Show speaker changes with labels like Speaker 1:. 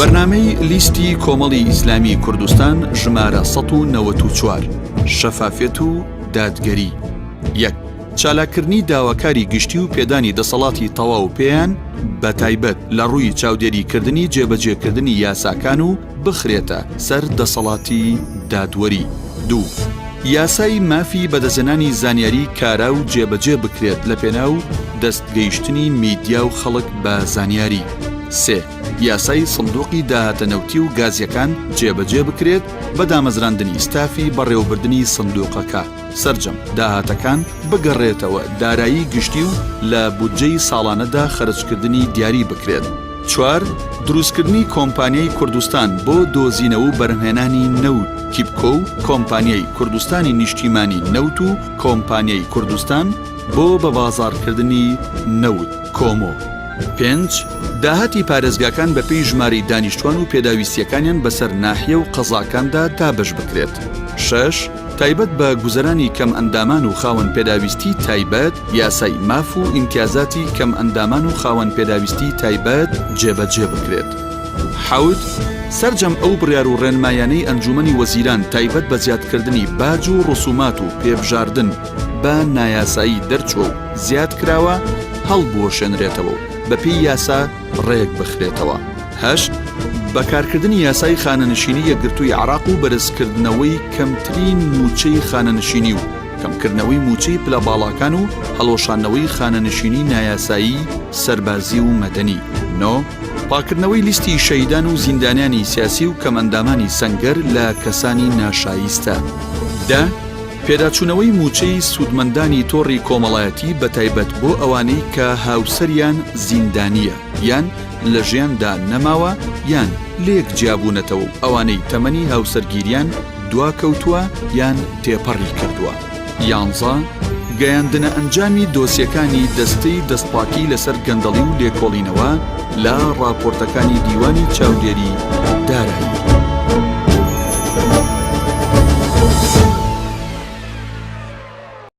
Speaker 1: بەرنامەی لیستی کۆمەڵی ئیسلامی کوردستان ژمارە ١٩٤ شەفافیەت و دادگەری. یەک. چالاککردنی داواکاری گشتی و پێدانی دەسەڵاتی تەواو پێیان بە تایبەت لە ڕووی چاودێریکردنی جێبەجێکردنی یاساکان و بخرێتە سەر دەسەڵاتی دادوەری. دوو. یاسای مافی بەدەستهێنانی زانیاری کارا و جێبەجێ بکرێت لە پێناو دەست گەیشتنی میدیا و خەڵک بە زانیاری. سێ. یاسای سندوقی داهاتە نەوتی و گازیەکان جێبەجێ بکرێت بە دامەزراندنی ستافی بەڕێوەبردنی سندوقەکە. سەرجەم داهاتەکان بگەڕێتەوە دارایی گشتی و لە بودجەی ساڵانەدا خەرجکردنی دیاری بکرێت. چوار، دروستکردنی کۆمپانیای کوردستان بۆ دۆزینەوە و بەرهەمهێنانی نەوت، تیپکۆ و کۆمپانیای کوردستانی نیشتیمانی نەوت و کۆمپانیای کوردستان بۆ بەبازاڕکردنی نەوت، کۆمۆ. پێنج، داهاتی پارێزگاکان بەپێی ژمارەی دانیشتوان و پێداویستییەکانیان بەسەر ناحیە و قەزاکاندا دابەش بکرێت. شەش، تایبەت بە گوزەرانی کەمئەندامان و خاوەن پێداویستی تایبەت، یاسای ماف و ئیمتیازاتی کەمئەندامان و خاوەن پێداویستی تایبەت جێبەجێ بکرێت. حەوت، سەرجەم ئەو بڕیار و ڕێنمایانەی ئەنجوومەنی وەزیران تایبەت بە زیادکردنی باج و ڕسومات و پێبژاردن بە نایاسایی دەرچووە و زیاد کراوە، هەڵبوەشێنرێتەوە و بەپێی یاسا ڕێک بخرێتەوە. هەشت، بەکارکردنی یاسای خانەنشینی یەکگرتووی عێراق و بەرزکردنەوەی کەمترین مووچەی خانەنشینی و کەمکردنەوەی مووچەی پلە باڵاکان و هەڵوەشاندنەوەی خانەنشینی نایاسایی سەربازی و مەدەنی. نۆ، پاککردنەوەی لیستی شەهیدان و زیندانیانی سیاسی و کەمئەندامانی سەنگەر لە کەسانی ناشایستە. دە، پێداچوونەوەی مووچەی سوودمەندانی تۆڕی کۆمەڵایەتی بەتایبەت بۆ ئەوانەی کە هاوسەریان زیندانییە یان لە ژیاندا نەماوە یان لێک جیابوونەتەوە و ئەوانەی تەمەنی هاوسەرگیریان دواکەوتووە یان تێپەڕی کردووە. یانزە، گەیاندنە ئەنجامی دۆسیەکانی دەستەی دەستپاکی لەسەر گەندەڵی و لێکۆڵینەوە لە ڕاپۆرتەکانی دیوانی چاودێری دارایی.